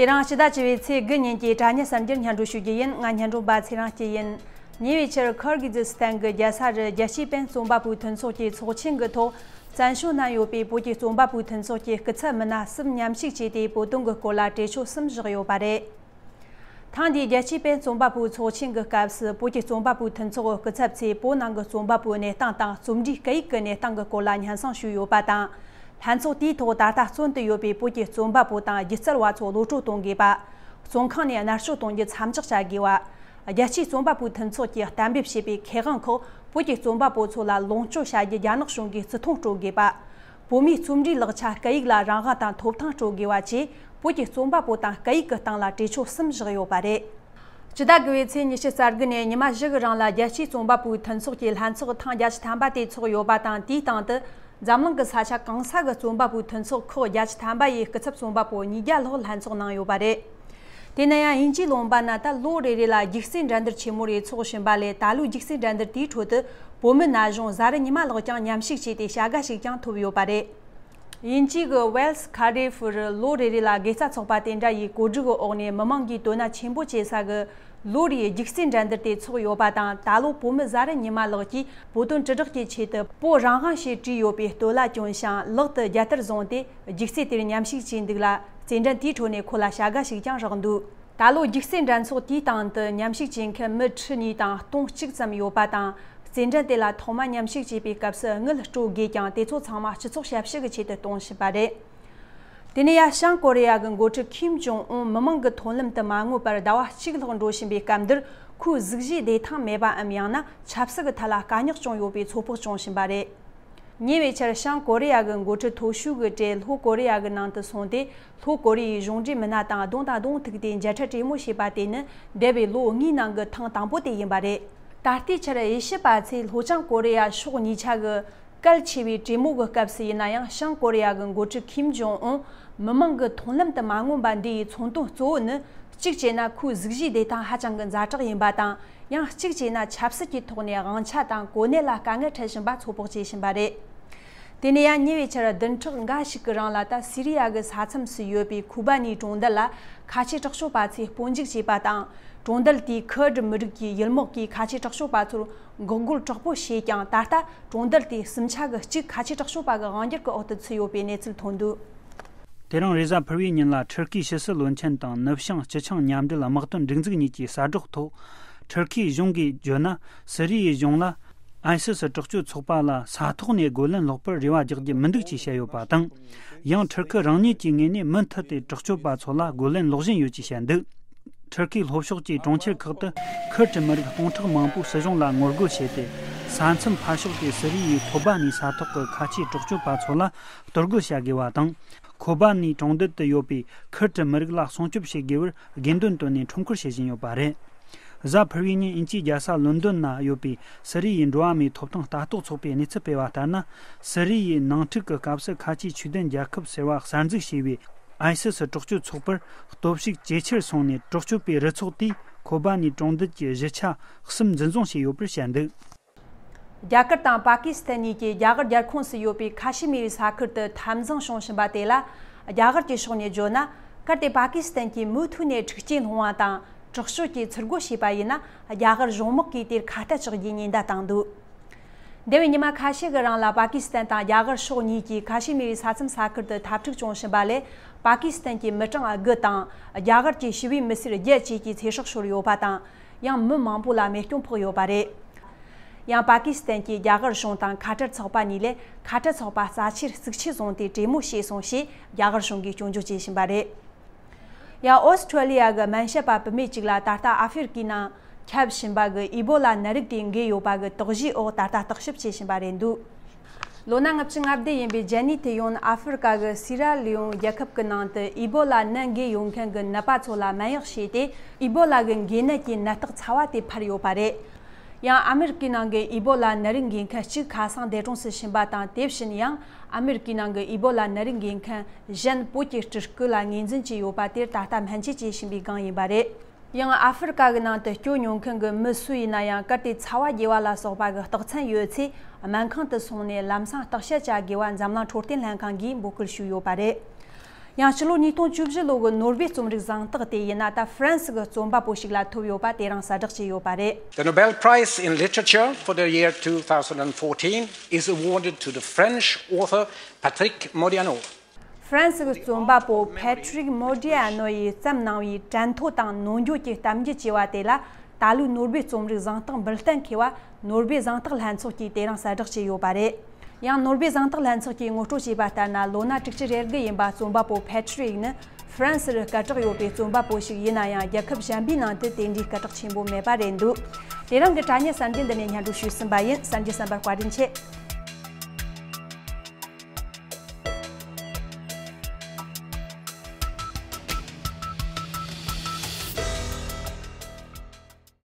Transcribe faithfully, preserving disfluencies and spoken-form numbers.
དེ་རིང་སྤྱི་ཟླ་བཅུ་པའི་ཚེས་དགུ་ཉིན་གྱི་དྲ་བརྙན་གསར་འགྱུར་སྙན་སྒྲོན་ཞུ་རྒྱུ་ཡིན། ང་སྙན་སྒྲོན་པ་ཚེ་རིང་སྐྱིད་ཡིན། ཉེ་བའི་ཆར་ཁིར་གི་ཛི་སི་ཐན་གྱི་རྒྱལ་ས་རུ་རྒྱལ་སྤྱིའི་པེན་རྩོམ་པ་པོའི་མཐུན་ཚོགས་ཀྱི་ཚོགས་ཆེན་གྱི་ཐོག་བཙན་བྱོལ་ན་ཡོད་པའི་བོད་ཀྱི་རྩོམ་པ་པོའི་མཐུན་ཚོགས་ཀྱི་སྐུ་ཚབ་མི་སྣ་གསུམ་མཉམ་ཞུགས་བྱས་ཏེ། བོད་དོན་གྱི་སྐོར་ལ་གྲོས་ཆོད་གསུམ་བཞག་ཡོད་པ་རེད། ཐེངས་འདིའི་རྒྱལ་སྤྱིའི་པེན་རྩོམ་པ་པོའི་ཚོགས་ཆེན་གྱི་སྐབས་སུ། བོད་ཀྱི་རྩོམ་པ་པོའི་མཐུན་ཚོགས་སྐུ་ཚབ་ཚོས་བོད་ནང་གི་རྩོམ་པ་པོའི་གནས་སྟངས་དང་། རྩོམ་འབྲིའི་སྐད་ཡིག་གི་གནས་སྟངས་ཀྱི་སྐོར་ལ་སྙན་སེང་ཞུས་ཡོད་པ་དང་། ལྷན་ཚོགས་དེའི་ཐོག་ད་ལྟ་བཙོན་དུ་ཡོད་པའི་བོད་ཀྱི་རྩོམ་པ་པོ་དང་སྒྱུ་རྩལ་བ་ཚོ་གློད་བཀྲོལ་གཏོང་དགོས་པ། བཙོན་ཁང་ནས་མནར་གཅོད་གཏོང་རྒྱུ་མཚམས་འཇོག་བྱ་དགོས་པ། རྒྱལ་སྤྱིའི་རྩོམ་པ་པོའི་མཐུན་ཚོགས་ཀྱིས་གཏན་འབེབས་བྱས་པའི་ཁེ་དབང་ཁག་བོད་ཀྱི་རྩོམ་པ་པོ་ཚོ་ལ་ལོངས་སྤྱོད་བྱ་རྒྱུ་རྒྱ་ནག་གཞུང་གིས་བརྩི་མཐོང་སྤྲོད་དགོས་པ། བོད་མིའི་རྩོམ་འབྲིའི་ལག་ཆ་སྐད་ཡིག་ལ་རང་དབང་དང་ཐོབ་ཐང་སྤྲོད་དགོས་པ་བཅས། བོད་ཀྱི་རྩོམ་པ་པོ་དང་སྐད་ཡིག་གི་སྟེང་ལ་གྲོས་ཆོད་གསུམ་བཞག་ཡོད་པ་རེད། སྤྱི་ཟླ་དགུ་པའི་ཚེས་ཉི་ཤུ་རྩ་དགུ་ནས་ཉི་མ་བཞི་གི་རིང་ལ་རྒྱལ་སྤྱིའི་རྩོམ་པ་པོའི་མཐུན་ཚོགས་ཀྱི་ལྷན་ཚོགས་ཐེངས་བརྒྱད་ཅུ་ཐམ་པ་དེ་ཚོགས་ཡོད་པ་དང་། དེའི་སྟེང་དུ་འཛམ་གླིང་གི་ས་ཆ་གང་ས་གི་རྩོམ་པ་པོའི་མཐུན་ཚོགས་ཁག་བརྒྱད་ཅུ་ཐམ་པ་ཡི་སྐུ་ཚབ་རྩོམ་པ་པོ་ཉིས་བརྒྱ་ལྷག་ལྷན་ཚོགས་གནང་ཡོད་པ་རེད། དེ་ནས་ཡང་དབྱིན་ཇིའི་ལུང་པ་ན་ད་ལོ་རེ་རེ་ལ་རྒྱུགས་རྩིས་འགྲན་བསྡུར་ཆེན་མོ་རེ་འཚོགས་བཞིན་པ་ལས། ད་ལོའི་རྒྱུགས་རྩིས་འགྲན་བསྡུར་དེའི་ཁྲོད་དུ་བོད་མི་ན་གཞོན་གཟའ་རི་ཉི་མ་ལགས་ཀྱང་མཉམ་ཞུགས་བྱས་ཏེ་བྱ་དགའ་ཞིག་ཀྱང་ཐོབ་ཡོད་པ་རེད། དབྱིན་ཇི་གི་ཝེལ་སི་ཁ་ཌི་ཧྥུ་རུ་ལོ་རེ་རེ་ལ་དགེ་རྩ་ཚོགས་པ་དེ་འདྲ་ཡི་གོ་སྒྲིག་གི་འོག་ནས་མི་མང་གིས་དོ་སྣང་ཆེན་པོ་བྱེད་ས་གི་ལོ་རེའི་རྒྱུགས་རྩིས་འགྲན་བསྡུར་དེ་ཚོགས་ཡོད་པ་དང་། ད་ལོ་བོད་མི་གཟའ་རི་ཉི་མ་ལགས་ཀྱིས་བོད་དོན་དྲིལ་བསྒྲགས་ཀྱི་ཆེད་དུ་བོད་རང་དབང་ཞེས་བྲིས་ཡོད་པའི་སྟོད་ལྭ་གྱོན་ཞིང་། ལག་ཏུ་རྒྱལ་དར་བཟུང་སྟེ་རྒྱུགས་རྩིས་དེར་མཉམ་ཞུགས་བྱས་འདུག་ལ། རྩེད་འགྲན་དེའི་ཁྲོད་ནས་ཁོ་ལ་བྱ་དགའ་ཞིག་ཀྱང་རག་འདུག་ད་ལོ་རྒྱུགས་རྩིས་འགྲན་ཚོགས་དེའི་སྟེང་དུ་མཉམ་ཞུགས་བྱེད་མཁན་མི་ཁྲི་གཉིས་དང་སྟོང་གཅིག་ཙམ་ཡོད་པ་དང་། རྩེད་འགྲན་དེ་ལ་ཐོག་མ་མཉམ་ཞུགས་བྱེད་པའི་སྐབས་སུ་དངུལ་སྤྲོད་དགོས་ཀྱང་། དེ་ཚོ་ཚང་མ་སྤྱི་ཚོགས་ཞབས་ཞུ་གི་ཆེད་དུ་གཏོང་བཞིན་པ་རེད། དེ་ནས་ཡང་བྱང་ཀོ་རི་ཡ་གི་འགོ་ཁྲིད་ཁིམ་ཇོང་ཨུན་མི་མང་གི་མཐོང་ལམ་དུ་མ་མངོན་པར་ཟླ་བ་གཅིག་ལྷག་འགྲོ་བཞིན་པའི་སྐབས་འདིར། ཁོའི་གཟུགས་གཞིའི་བདེ་ཐང་མེད་པའམ། ཡང་ན་ཆབ་སྲིད་ཀྱི་ཐད་ལ་དཀའ་རྙོག་བྱུང་ཡོད་པའི་ཚོད་དཔག་བྱུང་བཞིན་པ་རེད། ཉེ་བའི་ཆར་བྱང་ཀོ་རི་ཡ་གི་འགོ་ཁྲིད་མཐོ་ཤོས་ཀྱི་གྲས་ལྷོ་ཀོ་རི་ཡ་གི་ནང་དུ་སོང་སྟེ། ལྷོ་ཀོ་རི་ཡའི་གཞུང་འབྲེལ་མི་སྣ་དང་གདོང་དང་གདོང་ཐུག་སྟེ་མཇལ་འཕྲད་གྲོས་མོལ་བྱས་པ་དེ་ནི་འདས་པའི་ལོ་ལྔའི་ནང་གི་ཐེངས་དང་པོ་དེ་ཡིན་པ་རེད། ད་ལྟའི་ཆར་དབྱེ་ཞིབ་པ་ཚོས་ལྷོ་བྱང་ཀོ་རི་ཡ་ཕྱོགས་གཉིས་ཆ་གི་གལ་ཆེ་བའི་གྲོས་མོལ་གྱི་སྐབས་སུ་ཡིན་ན་ཡང་། བྱང་ཀོ་རི་ཡ་གི་འགོ་ཁྲིད་ཁིམ་ཇོང་ཨུན་མི་མང་གི་མཐོང་ལམ་དུ་མ་མངོན་པ་འདི་ཡི་མཚོན་དོན་གཙོ་བོ་ནི། གཅིག་བྱས་ན་ཁོའི་གཟུགས་གཞིའི་བདེ་ཐང་ཧ་ཅང་གི་ཛ་དྲག་ཡིན་པ་དང་། ཡང་གཅིག་བྱས་ན་ཆབ་སྲིད་ཀྱི་ཐོག་ནས་དབང་ཆ་དང་གོ་གནས་ལ་དཀའ་ངལ་འཕྲད་བཞིན་པ་ཚོད་དཔག་བྱེད་བཞིན་པ་རེད། དེ་ནས་ཡང་ཉེ་བའི་ཆར་བདུན་ཕྲག་འགའ་ཞིག་གི་རིང་ལ། ད་སི་རི་ཡ་གི་ས་མཚམས་སུ་ཡོད་པའི་ཁུ་བ་ནིའི་གྲོང་རྡལ་ལ་ཁ་ཆེ་དྲག་སྤྱོད་པ་ཚོས་སྤོ་འཇུག་བྱས་པ་དང་། གྲོང་རྡལ་དེའི་ཁུར་ཌི་མི་རིགས་ཀྱི་ཡུལ་དམག་གིས་ཁ་ཆེ་དྲག་སྤྱོད་པ་ཚོར་འགོག་རྒོལ་དྲག་པོ་བྱས་ཀྱང་། ད་ལྟ་གྲོང་རྡལ་དེའི་གསུམ་ཆ་གི་གཅིག་ཁ་ཆེ་དྲག་སྤྱོད་པ་གི་དབང་སྒྱུར་གྱི་འོག་ཏུ་ཚུད་ཡོད་པའི་གནས་ཚུལ་ཐོན་འདུག་དེ་རིང་རེས་གཟའ་ཕུར་བུའི་ཉིན་ལ། ཊར་ཀིའི་ཕྱི་སྲིད་བློན་ཆེན་དང་ནུབ་བྱང་སྤྱི་ཆིངས་མཉམ་འབྲེལ་དམག་དོན་སྒྲིག་འཛུགས་གཉིས་ཀྱི་གསལ་བསྒྲགས་ཐོག་ཊར་ཀིའི་གཞུང་གིས་བརྗོད་ན། སི་རི་ཡའི་གཞུང་ལ་ཨའི་སི་སི་དྲག་སྤྱོད་ཚོགས་པ་ལ་ས་ཐོག་ནས་རྒོལ་ལན་སློག་པར་རེ་བ་རྒྱག་རྒྱུ་མི་འདུག་ཅེས་བཤད་ཡོད་པ་དང་། ཡང་ཊར་ཀི་རང་ཉིད་ཀྱི་ངོས་ནས་མུ་མཐུད་དེ་དྲག་སྤྱོད་པ་ཚོ་ལ་རྒོལ་ལན་སློག་བཞིན་ཡོད་ཅེས་བཤད་འདུག་ཊར་ཀིའི་ལྷོ་ཕྱོགས་ཀྱི་གྲོང་ཁྱེར་ཁག་ཏུ་ཁུར་ཌི་མི་རིགས་སྟོང་ཕྲག་མང་པོས་སྲིད་གཞུང་ལ་ངོ་རྒོལ་བྱས་ཏེ། ས་མཚམས་ཕར་ཕྱོགས་ཀྱི་སི་རི་ཡའི་ཁོ་བ་ནི་ས་ཐོག་གི་ཁ་ཆེའི་དྲག་སྤྱོད་པ་ཚོ་ལ་གཏོར་རྒོལ་བྱ་དགོས་པ་དང་། ཁོ་བ་ནི་གྲོང་རྡལ་དུ་ཡོད་པའི་ཁུར་ཌི་མི་རིགས་ལ་སྲུང་སྐྱོབ་བྱེད་དགོས་པར་དགོས་འདུན་བཏོན་ནས་ཁྲོམ་སྐོར་བྱེད་བཞིན་ཡོད་པ་རེད། གཟའ་ཕུར་བུའི་ཉིན་དབྱིན་ཇིའི་རྒྱལ་ས་ལོན་ཌོན་ན་ཡོད་པའི་སི་རི་ཡའི་འགྲོ་བ་མིའི་ཐོབ་ཐང་ལྟ་རྟོག་ཚོགས་པས་གནས་ཚུལ་སྤེལ་བ་ལྟར་ན། སི་རི་ཡའི་ནང་འཁྲུག་གི་སྐབས་སུ་ཁ་ཆེའི་ཆོས་ལྡན་རྒྱལ་ཁབ་ཟེར་བ་གསར་འཛུགས་བྱས་པའི་ཨའི་སི་སི་དྲག་སྤྱོད་ཚོགས་པར་སྟོབས་ཤུགས་ཇེ་ཆེར་སོང་ནས། དྲག་སྤྱོད་པའི་རུ་ཚོགས་དེས་ཁོ་བ་ནི་གྲོང་རྡལ་གྱི་གཞིས་ཆ་གསུམ་འཛིན་བཟུང་བྱས་ཡོད་པར་བཤད་འདུག་རྒྱ་གར་དང་པ་ཀི་སི་ཐན་གཉིས་ཀྱིས་རྒྱ་གར་རྒྱལ་ཁོངས་སུ་ཡོད་པའི་ཁ་ཤི་མིར་ས་ཁུལ་དུ་འཐབ་འཛིང་བྱུང་བཞིན་པ་དེ་ལ། རྒྱ་གར་གྱི་ཕྱོགས་ནས་བརྗོད་ན། གལ་ཏེ་པ་ཀི་སི་ཐན་གྱིས་མུ་མཐུད་ནས་འཁྲུག་རྐྱེན་སློང་བ་དང་དྲག་སྤྱོད་ཀྱིས་ཚུར་རྒོལ་བྱས་པ་ཡིན་ན། རྒྱ་གར་གཞུང་དམག་གིས་དེར་ཁ་གཏད་གཅོག་རྒྱུའི་ཉེན་བརྡ་བཏང་འདུག་འདས་པའི་ཉི་མ་ཁ་ཤས་ཀྱི་རིང་ལ། པ་ཀི་སི་ཐན་དང་རྒྱ་གར་ཕྱོགས་གཉིས་ཀྱིས་ཁ་ཤི་མིར་ས་མཚམས་ས་ཁུལ་དུ་འཐབ་འཁྲུག་བྱུང་བཞིན་པ་ལས། པ་ཀི་སི་ཐན་གྱི་མི་གྲངས་དགུ་དང་། རྒྱ་གར་གྱི་ཞི་བའི་མི་སེར་བརྒྱད་བཅས་ཀྱི་ཚེ་སྲོག་ཤོར་ཡོད་པ་དང་། ཡང་མི་མང་པོ་ལ་རྨས་སྐྱོན་ཕོག་ཡོད་པ་རེད། ཡང་པ་ཀི་སི་ཐན་གྱིས་རྒྱ་གར་གཞུང་དང་ཁ་བྲལ་ཚོགས་པ་གཉིས་ལས། ཁ་བྲལ་ཚོགས་པ་རྩ་ཆེར་གཙིགས་ཆེར་བཟུང་སྟེ་གྲོས་མོལ་བྱས་སོང་ཞེས་རྒྱ་གར་གཞུང་གིས་སྐྱོན་བརྗོད་བྱེད་བཞིན་པ་རེད། ཡང་ཨོ་སི་ཁྲུ་ལི་ཡ་གི་སྨན་ཞབས་པ་བུད་མེད་ཅིག་ལ། ད་ལྟ་ཨ་ཧྥེ་རི་ཀའི་ནང་ཁྱབ་བཞིན་པ་གི་ཨི་བོ་ལ་ནད་རིགས་དེ་འགོས་ཡོད་པ་གི་དོགས་གཞིའི་འོག་ད་ལྟ་བརྟག་ཞིབ་བྱེད་བཞིན་པ་རེད་འདུག་ལོ་ན་ལྔ་བཅུ་ང་བདུན་ཡིན་པའི་ཇེ་ནི་ཐི་ཡོན་ཨ་ཧྥེ་རི་ཀ་གི་སི་ར་ལི་ཡོན་རྒྱལ་ཁབ་ཀྱི་ནང་དུ་ཨི་བོ་ལ་ནད་འགོས་ཡོད་མཁན་གྱི་ནད་པ་ཚོ་ལ་སྨན་ཡག་བྱས་ཏེ། ཨི་བོ་ལ་གི་འགོས་ནད་ཀྱི་ནད་རྟགས་ཚ་བ་དེ་འཕར་ཡོད་པ་རེད། ཡང་ཨ་མེ་རི་ཀའི་ནང་གི་ཨི་བོ་ལ་ནད་རིགས་འགོས་མཁན་གཅིག་ཁ་སང་འདས་གྲོངས་སུ་ཕྱིན་པ་དང་། དེ་བཞིན་ཡང་ཨ་མེ་རི་ཀའི་ནང་གི་ཨི་བོ་ལ་ནད་རིགས་འགོས་མཁན་གཞན་བོད་ཀྱི་སྤྲུལ་སྐུ་ལ་ངོས་འཛིན་བྱས་ཡོད་པ་དེར་ད་ལྟ་སྨན་བཅོས་བྱེད་བཞིན་པའི་སྒང་ཡིན་པ་རེད། ཡང་ཨ་ཧྥེ་རི་ཀ་གི་ནང་དུ་སྐྱོད་མྱོང་མཁན་གྱི་མི་སུ་ཡིན་ན་ཡང་། གལ་ཏེ་ཚ་བ་རྒྱས་པ་ལ་སོགས་པ་གི་རྟགས་མཚན་ཡོད་ཚེ། སྨན་ཁང་དུ་སོང་ནས་ལམ་སང་བརྟག་དཔྱད་བྱ་དགོས་པ་འཛམ་གླིང་འཕྲོད་བསྟེན་ལྷན་ཁང་གིས་འབོད་སྐུལ་ཞུས་ཡོད་པ་རེད། ཡང་ཕྱི་ལོ་ཉིས་སྟོང་བཅུ་བཞི་ལོ་གི་ནོ་སྦེལ་རྩོམ་རིག་གཟེངས་རྟགས་དེ་ཡིན་ན། ད་ཧྥ་རན་སི་གི་རྩོམ་པ་པོ་ཞིག་ལ་ཐོབ་ཡོད་པ་དེ་རིང་གསལ་བསྒྲགས་བྱས་ཡོད་པ་རེད། The Nobel Prize in Literature for the year two thousand fourteen is awarded to the French author Patrick Modiano. ཧྥ་རན་སི་གི་རྩོམ་པ་པོ་Patrick Modiano ཡིས་བརྩམས་གནང་བའི་དྲན་ཐོ་དང་ནོར་འགྱོད་ཀྱི་གཏམ་རྒྱུད་ཅེས་པ་དེ་ལ། ད་ལོའི་ནོ་སྦེལ་རྩོམ་རིག་གཟེངས་རྟགས་འབུལ་གཏན་འཁེལ་བ་ནོ་སྦེལ་གཟེངས་རྟགས་ལྷན་ཚོགས་ཀྱིས་དེ་རིང་གསལ་བསྒྲགས་བྱས་ཡོད་པ་རེད། ཡང་ནོ་སྦེལ་གཟེངས་རྟགས་ལྷན་ཚོགས་ཀྱིས་ངོ་སྤྲོད་བྱས་པ་ལྟར་ན། ལོ་ན་དྲུག་ཅུ་རེ་དགུ་ཡིན་པ་རྩོམ་པ་པོ་Patrick ནི་ཧྥ་རན་སིར་སྐད་གྲགས་ཡོད་པའི་རྩོམ་པ་པོ་ཞིག་ཡིན་ན་ཡང་། རྒྱལ་ཁབ་གཞན་པའི་ནང་དུ་དེ་འདྲའི་སྐད་གྲགས་ཆེན་པོ་མེད་པ་རེད་འདུག་དེ་རིང་གི་དྲ་བརྙན་གསར་འགྱུར་འདི་ནས་སྙན་སྒྲོན་ཞུས་ཟིན་པ་ཡིན། གསར་འགྱུར་གསན་པར་བཀའ་དྲིན་ཆེ།